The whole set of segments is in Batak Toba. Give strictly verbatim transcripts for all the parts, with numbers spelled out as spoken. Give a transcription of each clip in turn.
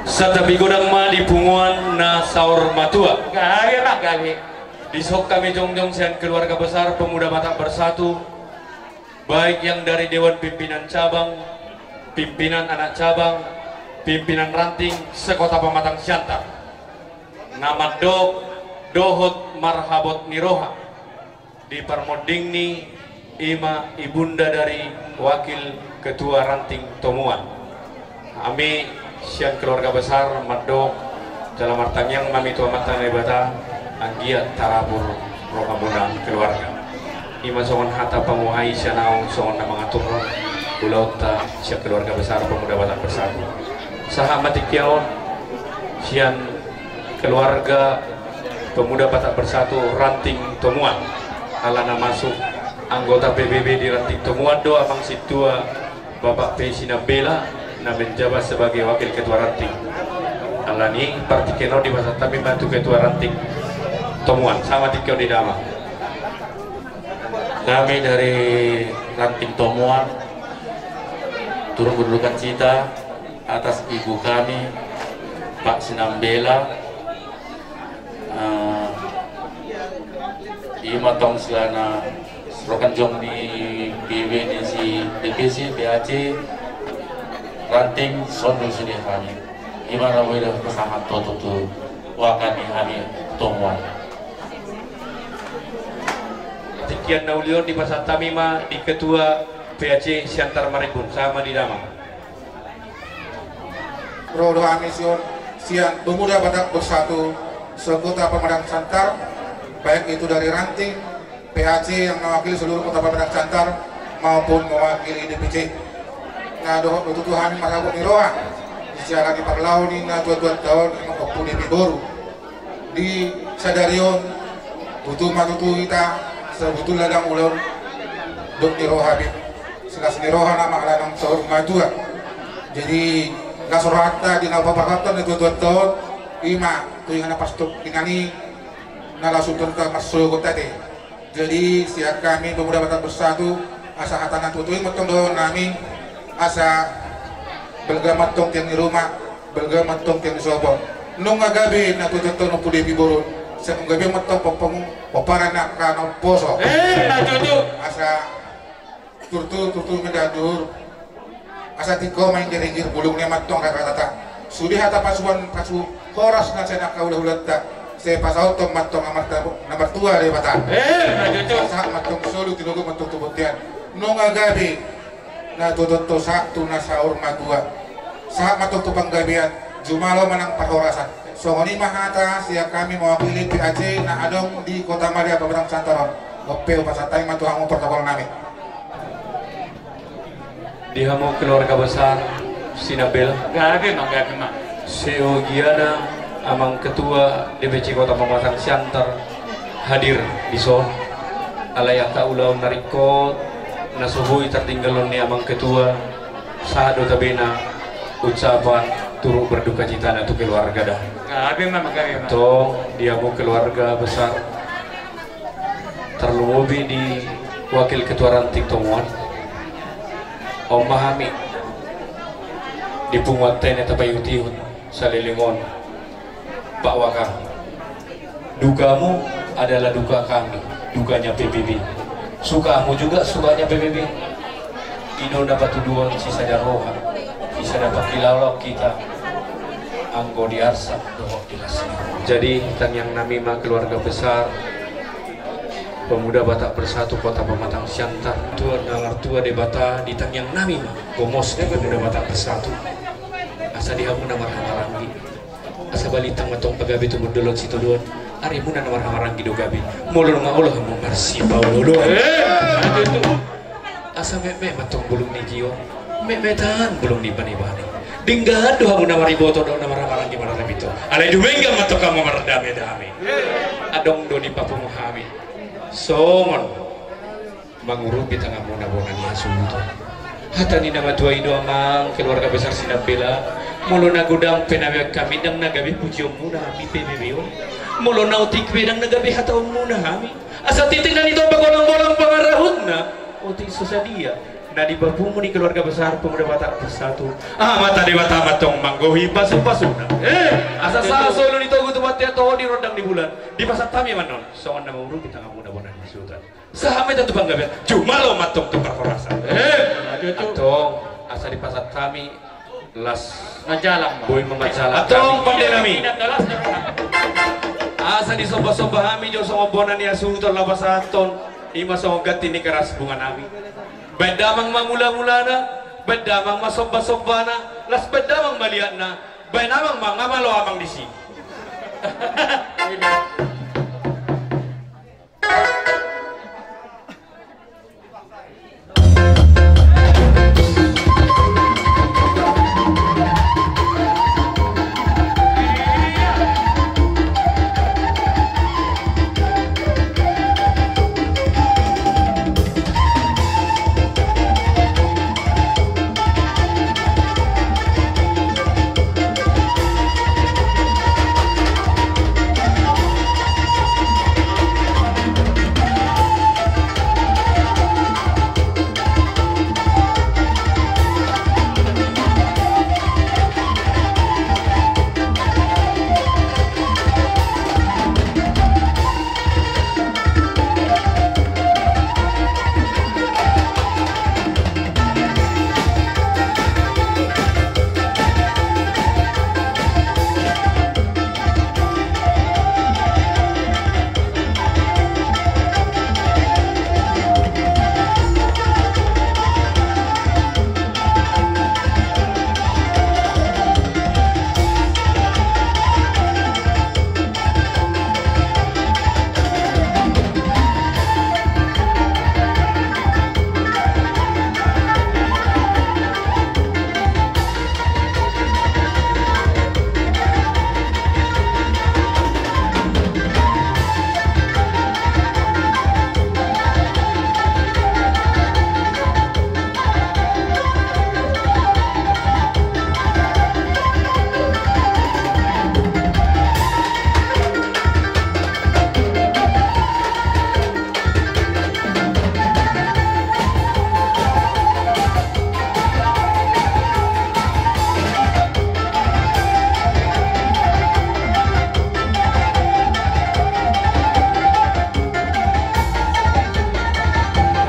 Santabi godang ma di punguan na saur matua. Gabe ma gabe. Dison hami jongjong sian keluarga besar Pemuda Batak Bersatu, baik yang dari Dewan Pimpinan Cabang, pimpinan anak cabang, pimpinan ranting sekota Pematang Siantar, na mandok dohot marhabot ni roha di parmondingni, ima ibunda dari wakil ketua ranting Tomuan. Hami sian keluarga besar mandok jala martangiang ma hami tu Amanta Debata, anggiat tarapul rohamuna keluarga. Ima songon hata panguhai sian ahu songon na mangaturhon ulaonta sian keluarga besar Pemuda Batak Bersatu. Sahat ma tingki on sian keluarga Pemuda Batak Bersatu ranting Tomuan, ala na masuk anggota P B B di ranting Tomuan do amang sintua Bapak P Sinambela na menjabat sebagai wakil ketua ranting. Alani partingkian on dipasahat hami ma tu ketua ranting Tomuan. Sahat ma tingki on di damang. Kami dari ranting Tomuan turut berduka cita atas ibu kami, Pak Sinambela. Eh, ima tong silana rokan jong ni P B ni si D P C, P A C, ranting sondu sini kami. Ima na wida pasahat toto tu waka ni hami Tomuan. Tingkian na uli on dipasahat hami ma di ketua P A C Siantar Marimbun. Sahat ma di damang. Ro do hami sian, sian Pemuda Batak Bersatu sekota Pematang Siantar, baik itu dari ranting, P A C yang mewakili seluruh kota Pematang Siantar maupun mewakili D P C. Na dohot do tutu hami marhabot ni roha di siala ni parlao ni na tua-tua taon ima Ompu Devi boru. Di sadari on tutu ma tutu hita sebetulna ndang ulaon dok ni roha be, silas ni roha nama ala nang saur matua. Jadi las rohanta di na paparhatan na tua-tua taon, ima tu ingan na pastuk ingan i na las utorta marsogot ate. Jadi sian hami Pemuda Batak Bersatu, asa hata na tutu i mantong dohonon nami, asa balga mantong tiang ni ruma, balga mantong tiang ni sopo. Nunga gabe na tutu tu Ompu Devi boru, sai nunga gabe mantong pomparan ni angka na umposo. Eh, na tutu. Asa turtu turtu meda dur. Asa tingko ma inggir-inggir bulung ni mantong kata-kata. Sude hata pasuan pasu horas na sai na kaula-ulanta, sai pasahathon mantong Amanta na martua Debata. Eh, na tutu. Sahat mantong solu tinogu mantong tu bontean. Nunga gabe na tutu tu sahat tu na saur matua. Sahat mantong tu panggabean, jumalo ma nang parhorasan. Songon i ma hata sian hami mewakili P A C na adong di Kota Madya Pematang Siantar on. Dope hupasahat hami ma tu hamu protokol nami. Di hamu keluarga besar Sinambela. Gabe ma, gabe ma. Seogiana amang ketua D P C Kota Pematang Siantar hadir dison. Alai angka ulaon na ringkot na so boi tartinggalhon ni amang ketua, sahat do tabena ucapan turut berdukacitana tu keluarga da. Gabe ma, gabe ma. Tong di hamu keluarga besar, tarlumobi di wakil ketua ranting Tomuan. On ma hami di punguanta i na tapaihut-ihut saleleng on. Pak Waka, dukamu adalah duka kami, dukanya P B B. Sukamu juga sukanya P B B. I do na patuduhon sisada roha, sisada pangkilalaon hita anggo di arsak dohot di las ni roha. Jadi tangiang nami ma keluarga besar Pemuda Batak Bersatu Kota Pematang Siantar, Tuhan na martua Debata, di tangiang nami ma gomos ni Pemuda Batak Bersatu. Asa di hamu na marhahamaranggi, asa balintang mantong pagabe tu bondolon sitadoan. Arimuna na marhahamaranggi do gabe. Molo nunga olo hamu marsipaolo-oloan. Eh, asa metmet mantong bulung ni jio, metmetan bulung ni bani-bani. Denggan do hamu na mariboto dohot na marhahamaranggi marhapintoan. Alai dumenggan mantong hamu mardame-dame. Adong do dipapungu hami songon mangurupi tanganmuna bona ni hasuhuton. Hata ni na matua i do amang keluarga besar Sinambela, molo na godang pe na beak hami ndang na gabe pujionmuna hami P B B on. Molo na otik pe ndang na gabe hataonmuna hami. Asa titik na nitombak, bolong-bolong pangarahutna, otik so sadia Na di bapumuna keluarga besar Pemuda Batak Bersatu, Amanta Debata ma antong manggohi pasupasuna. Eh, asa sahat solu ni togu tu bontean, toho di rondang ni bulan, dipasahat hami ma annon songon na mangurupi tanganmuna bona ni hasuhuton. Sahat ma hita tu panggabean, jumalo ma antong tu parhorasan. Eh, antong asa dipasahat hami las. Na jalang ma. Boi ma manjalang. Antong pande nami, asa disombasomba hami jo songon bona ni hasuhuton laho pasahathon, i ma songon ganti ni keras bunga nami. Baen damang ma mulamulana, baen damang ma sombasombana, laos baen damang ma liatna, baen amang ma nga malo amang disi.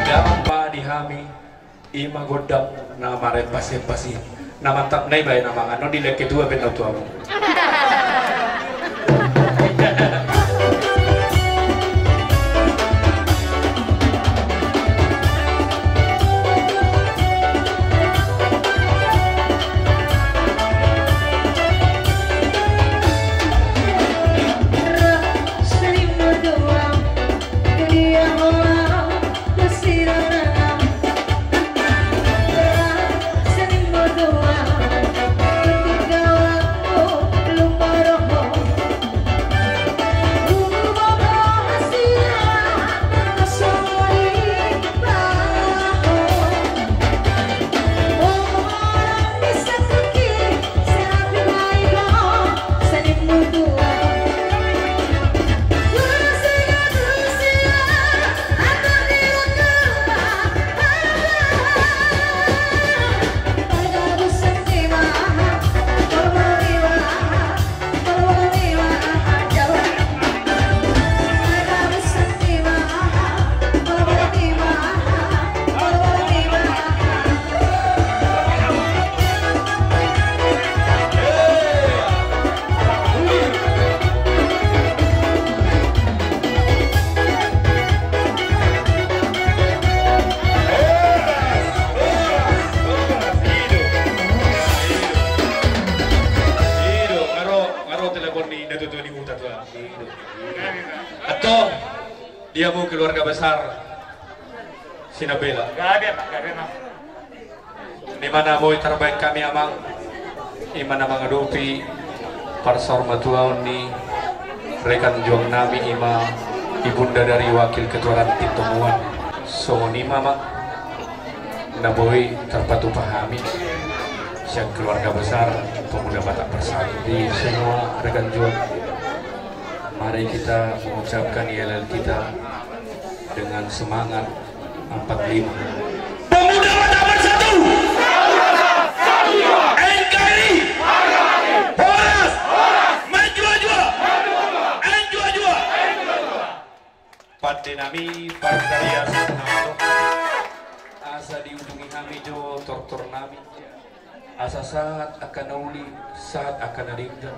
Damang ma di hami, i ma gondang na marempas-empas i. Na mantap na i baen amang, annon dilehon ketua pe na tu hamu. Nga ro telepon ni natuatua ni huta tu. Antong, di hamu keluarga besar Sinambela. Di mana boi tarbaen hami amang, i ma na mangadopi parsaurmatuaon ni rekan juang nami, i ma ibunda dari wakil ketua ranting Tomuan. Songon i ma amang na boi tarpatupa hami sian keluarga besar Pemuda Batak Bersatu. Di semua rekan juang, mari kita mengucapkan yel-yel kita dengan semangat empat lima. Pemuda Batak Hami parhariasan na mandok, asa diujungi hami jo tortor nami. Asa sahat angka na uli, sahat angka na denggan.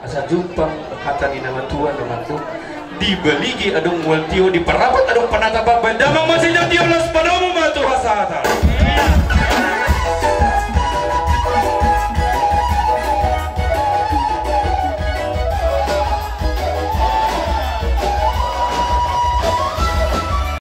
Asa jumpang hata ni na matua na mandok: Di baligi adong mual tio, di parapot adong panatap, baen damang ma sian Jahowa, las panomu ma tu hasahatan.